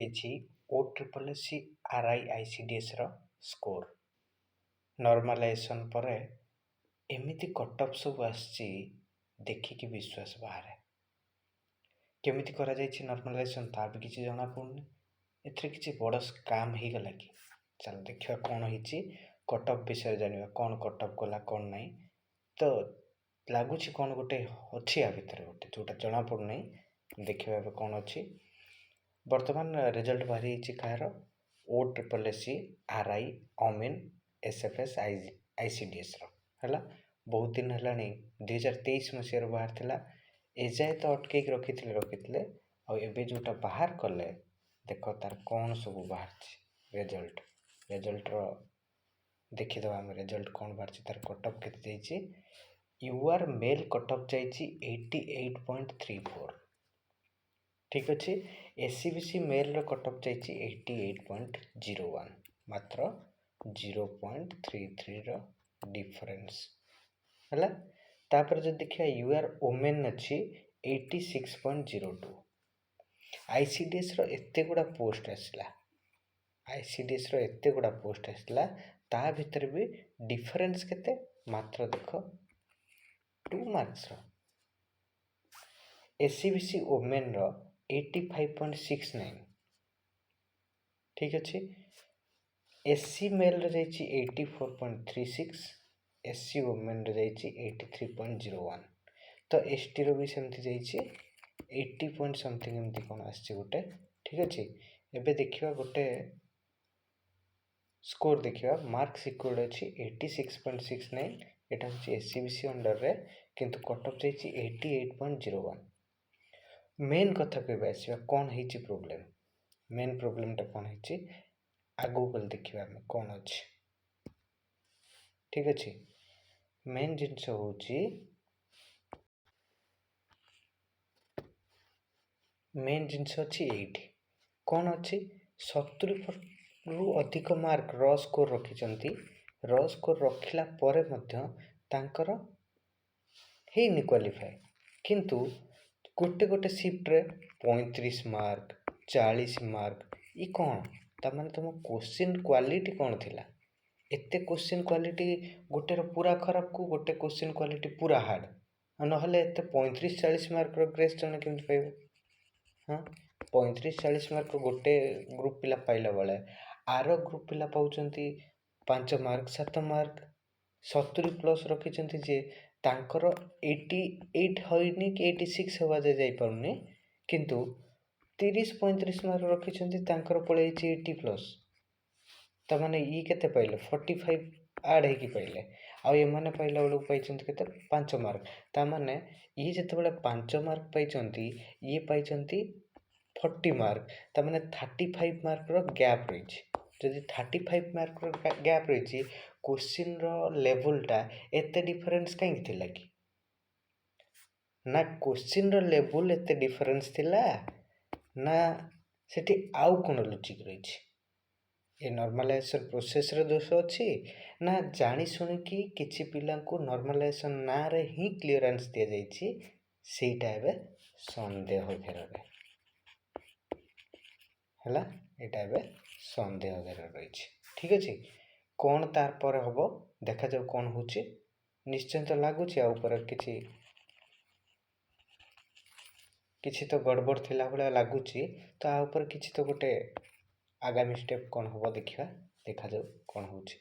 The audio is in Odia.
ହେଇଛି O triple S C R I I C D ଏସ୍ର score. Normalisation ପରେ ଏମିତି କଟଅଫ୍ ସବୁ ଆସିଛି, ଦେଖିକି ବିଶ୍ୱାସ ବାହାରେ। କେମିତି କରାଯାଇଛି ନର୍ମାଲାଇଜେସନ୍, ତା ବି କିଛି ଜଣାପଡ଼ୁନି। ଏଥିରେ କିଛି ବଡ଼ ସ୍କାମ୍ ହେଇଗଲା କି? ଚାଲ ଦେଖିବା କ'ଣ ହେଇଛି। କଟଅଫ୍ ବିଷୟରେ ଜାଣିବା, କ'ଣ କଟଅଫ୍ ଗଲା, କ'ଣ ନାହିଁ। ତ ଲାଗୁଛି କ'ଣ ଗୋଟେ ଅଛି ଆ ଭିତରେ ଗୋଟେ, ଯେଉଁଟା ଜଣାପଡ଼ୁନାହିଁ। ଦେଖିବା ଏବେ କ'ଣ ଅଛି। ବର୍ତ୍ତମାନ ରେଜଲ୍ଟ ବାହାରି ଯାଇଛି କାହାର? O triple S C R I, ଅମିନ୍, S F S, I C D ଏସ୍ର। ହେଲା, ବହୁତ ଦିନ ହେଲାଣି, 2023 ମସିହାରୁ ବାହାରିଥିଲା। ଏଯାଏ ତ ଅଟକେଇକି ରଖିଥିଲେ। ଆଉ ଏବେ ଯେଉଁଟା ବାହାର କଲେ, ଦେଖ ତାର କ'ଣ ସବୁ ବାହାରିଛି ରେଜଲ୍ଟ। ରେଜଲ୍ଟର ଦେଖିଦେବା ଆମେ, ରେଜଲ୍ଟ କ'ଣ ବାହାରିଛି, ତାର କଟଅଫ୍ କେତେ ଯାଇଛି। You R mail cut-off ଯାଇଛି 88.34। ଠିକ୍ ଅଛି। ଏସ୍ ଇ ବି ସି ମେଲ୍ର କଟଅଫ୍ ଯାଇଛି 88.01। ମାତ୍ର 0.33ର ଡିଫରେନ୍ସ ହେଲା। ତାପରେ ଯଦି ଦେଖିବା, you R women ଅଛି 86.02। I C D ଏସ୍ର ଏତେ ଗୁଡ଼ା ପୋଷ୍ଟ ଆସିଲା, I C D ଏସ୍ର ଏତେ ଗୁଡ଼ା ପୋଷ୍ଟ ଆସିଲା, ତା ଭିତରେ ବି ଡିଫରେନ୍ସ କେତେ? ମାତ୍ର ଦେଖ, 2 ମାର୍କସର। S E B C ଓମେନ୍ର 85.69। ଠିକ୍ ଅଛି। ଏସ୍ ସି ମେଲ୍ର ଯାଇଛି 84.36। ଏସ୍ ସି ଓମେନ୍ର ଯାଇଛି 83.01। ତ ଏସ୍ ଟିର ବି ସେମିତି ଯାଇଛି, 80 ପଏଣ୍ଟ ସମଥିଙ୍ଗ ଏମିତି କ'ଣ ଆସିଛି ଗୋଟେ। ଠିକ୍ ଅଛି। ଏବେ ଦେଖିବା, ଗୋଟେ ସ୍କୋର୍ ଦେଖିବା। ମାର୍କ ସିକ୍ୟୁର୍ଡ଼ ଅଛି 86.69। ଏଇଟା ହେଉଛି ଏସ୍ ଇ ବି ସି ଅଣ୍ଡରରେ, କିନ୍ତୁ କଟଅଫ୍ ଯାଇଛି 88.01। ମେନ୍ କଥାକୁ ଏବେ ଆସିବା, କ'ଣ ହେଇଛି ପ୍ରୋବ୍ଲେମ୍? ମେନ୍ ପ୍ରୋବ୍ଲେମ୍ଟା କ'ଣ ହେଇଛି, ଆଗକୁ ଗଲେ ଦେଖିବା ଆମେ କ'ଣ ଅଛି। ଠିକ୍ ଅଛି। ମେନ୍ ଜିନିଷ ହେଉଛି, ମେନ୍ ଜିନିଷ ଅଛି ଏଇଠି କ'ଣ ଅଛି। 70ରୁ ଅଧିକ ମାର୍କ ର ସ୍କୋର୍ ରଖିଛନ୍ତି। ର ସ୍କୋର୍ ରଖିଲା ପରେ ମଧ୍ୟ ତାଙ୍କର ହେଇନି କ୍ୱାଲିଫାଏ। କିନ୍ତୁ ଗୋଟେ ଗୋଟେ ସିଫ୍ଟରେ 35 ମାର୍କ, 40 ମାର୍କ, ଇ କ'ଣ? ତାମାନେ ତୁମ କୋଶ୍ଚିନ୍ କ୍ୱାଲିଟି କ'ଣ ଥିଲା? ଏତେ କୋଶ୍ଚିନ୍ କ୍ୱାଲିଟି ଗୋଟେର ପୁରା ଖରାପକୁ ଗୋଟେ କୋଶ୍ଚିନ୍ କ୍ୱାଲିଟି ପୁରା ହାର୍ଡ଼। ଆଉ ନହେଲେ ଏତେ 35 40 ମାର୍କର ଗ୍ରେସ୍ ଜଣେ କେମିତି ପାଇବ? ହଁ, 35 40 ମାର୍କ ଗୋଟେ ଗ୍ରୁପ୍ ପିଲା ପାଇଲା ବେଳେ ଆର ଗ୍ରୁପ୍ ପିଲା ପାଉଛନ୍ତି 5 ମାର୍କ, 7 ମାର୍କ। 70 ପ୍ଲସ୍ ରଖିଛନ୍ତି ଯେ, ତାଙ୍କର 88 ହୋଇନି କି 86 ହେବା ଯାଏ ଯାଇପାରୁନି। କିନ୍ତୁ 30 35 ମାର୍କ ରଖିଛନ୍ତି, ତାଙ୍କର ପଳେଇଛି 80 ପ୍ଲସ୍। ତାମାନେ ଇଏ କେତେ ପାଇଲେ? 45 ଆଡ଼୍ ହେଇକି ପାଇଲେ। ଆଉ ଏମାନେ ପାଇଲା ବେଳକୁ ପାଇଛନ୍ତି କେତେ? 5 ମାର୍କ। ତାମାନେ ଇଏ ଯେତେବେଳେ 5 ମାର୍କ ପାଇଛନ୍ତି, ଇଏ ପାଇଛନ୍ତି 40 ମାର୍କ। ତାମାନେ 35 ମାର୍କର ଗ୍ୟାପ୍ ରହିଛି। ଯଦି 35 ମାର୍କର ଗ୍ୟାପ୍ ରହିଛି, କୋଶ୍ଚିନ୍ର ଲେବୁଲ୍ଟା ଏତେ ଡିଫରେନ୍ସ କାହିଁକି ଥିଲା କି? ନା କୋଶ୍ଚିନ୍ର ଲେବୁଲ୍ ଏତେ ଡିଫରେନ୍ସ ଥିଲା, ନା ସେଠି ଆଉ କ'ଣ ଲୁଚିକି ରହିଛି? ଏ ନର୍ମାଲାଇଜେସନ୍ ପ୍ରୋସେସ୍ର ଦୋଷ ଅଛି, ନା ଜାଣି ଶୁଣିକି କିଛି ପିଲାଙ୍କୁ ନର୍ମାଲାଇଜେସନ୍ ନାଁରେ ହିଁ କ୍ଲିୟରାନ୍ସ ଦିଆଯାଇଛି, ସେଇଟା ଏବେ ସନ୍ଦେହ ଘେରରେ ହେଲା। ଏଇଟା ଏବେ ସନ୍ଦେହ ଘେରରେ ରହିଛି। ଠିକ୍ ଅଛି। କ'ଣ ତାପରେ ହେବ, ଦେଖାଯାଉ କ'ଣ ହେଉଛି। ନିଶ୍ଚୟ ତ ଲାଗୁଛି ଆଉ ଉପରେ କିଛି କିଛି ତ ଗଡ଼ବଡ଼ ଥିଲା ଭଳିଆ ଲାଗୁଛି। ତ ଆ ଉପରେ କିଛି ତ ଗୋଟେ ଆଗାମୀ ଷ୍ଟେପ୍ କ'ଣ ହେବ ଦେଖିବା, ଦେଖାଯାଉ କ'ଣ ହେଉଛି।